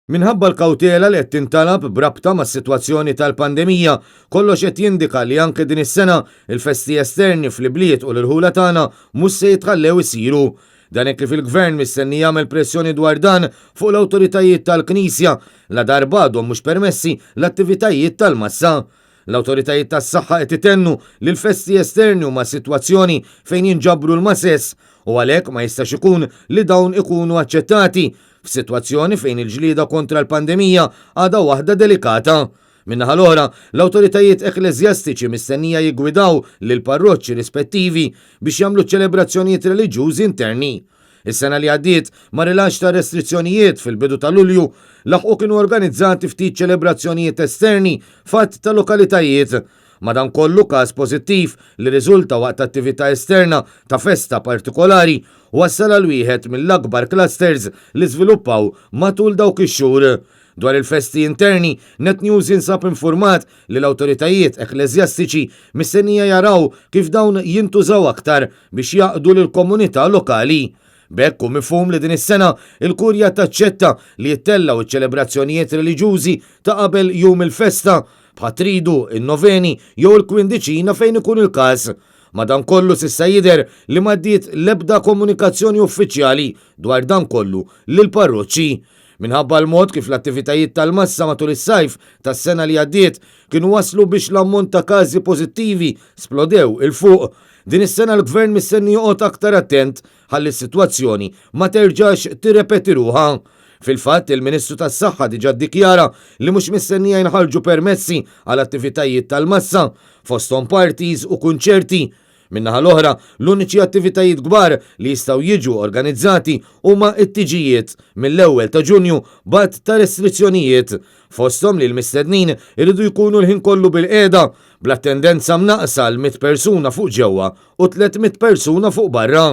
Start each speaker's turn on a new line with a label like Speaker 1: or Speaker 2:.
Speaker 1: Minħabba l-kawtela li qed tintalab b'rabta mas-sitwazzjoni tal-pandemija, kollox qed jindika li anke din is-sena il-festi esterni fl-ibliet u l-irħula tagħna mhux se jitħallew isiru. Dan hekk kif il-Gvern mistenni jagħmel pressjoni dwar dan fuq l-awtoritajiet tal-Knisja ladarba għadhom mhux permessi l-attivitajiet tal-massa. L-awtoritajiet tas-saħħa qed itennu li l-festi esterni huma sitwazzjoni fejn jinġabru l-mases u għalhekk ma jistax ikun li dawn ikunu aċċettati f'sitwazzjoni fejn il-ġlieda kontra l-pandemija għadha waħda delikata. Min-naħa l-oħra, l-awtoritajiet ekkleżjastiċi mistennija jiggwidaw lill-parroċċi rispettivi biex jagħmlu ċ-ċelebrazzjonijiet reliġjużi interni. Is-sena li għaddiet, ma' rilaxx ta' restrizzjonijiet fil-bidu ta' Lulju, laħqu kienu organizzati ftit ċelebrazzjonijiet esterni f'għadd ta' lokalitajiet. Madankollu, każ pożittiv li rriżulta waqt attività esterna ta' festa partikolari wassal għal wieħed mill-akbar clusters li żviluppaw matul dawk ix-xhur. Dwar il-festi interni, Net News jinsab infurmat li l-awtoritajiet ekkleżjastiċi mistennija jaraw kif dawn jintużaw aktar biex jgħaqqdu lill-komunità lokali. B'hekk hu mifhum li din is-sena l-Kurja taċċetta li jittellgħu ċ-ċelebrazzjonijiet reliġjużi ta' qabel jum il-festa, bħat-tridu, in-noveni jew il-kwindiċina fejn ikun il-każ. Madankollu s'issa jidher li m'għaddiet l-ebda komunikazzjoni uffiċjali dwar dan kollu lill-parroċċi. Minħabba l-mod kif l-attivitajiet tal-massa matul is-sajf tas-sena li għaddiet kienu wasslu biex l-ammont ta' każi pożittivi splodew 'il fuq, din is-sena l-Gvern mistenni joqgħod aktar attent ħalli s-sitwazzjoni ma terġax tirrepeti ruħha. Fil-fatt, il-Ministru tas-Saħħa diġà ddikjara li mhux mistennija jinħarġu permessi għal attivitajiet tal-massa, fosthom parties u kunċerti. Min-naħa l-oħra, l-uniċi attivitajiet kbar li jistgħu jiġu organizzati huma t-tiġijiet mill-ewwel ta' Ġunju b'għadd ta' restrizzjonijiet, fosthom li l-mistednin iridu jkunu l-ħin kollu bilqiegħda, bl-attendenza mnaqqsa għal 100 persuna fuq ġewwa u 300 persuna fuq barra.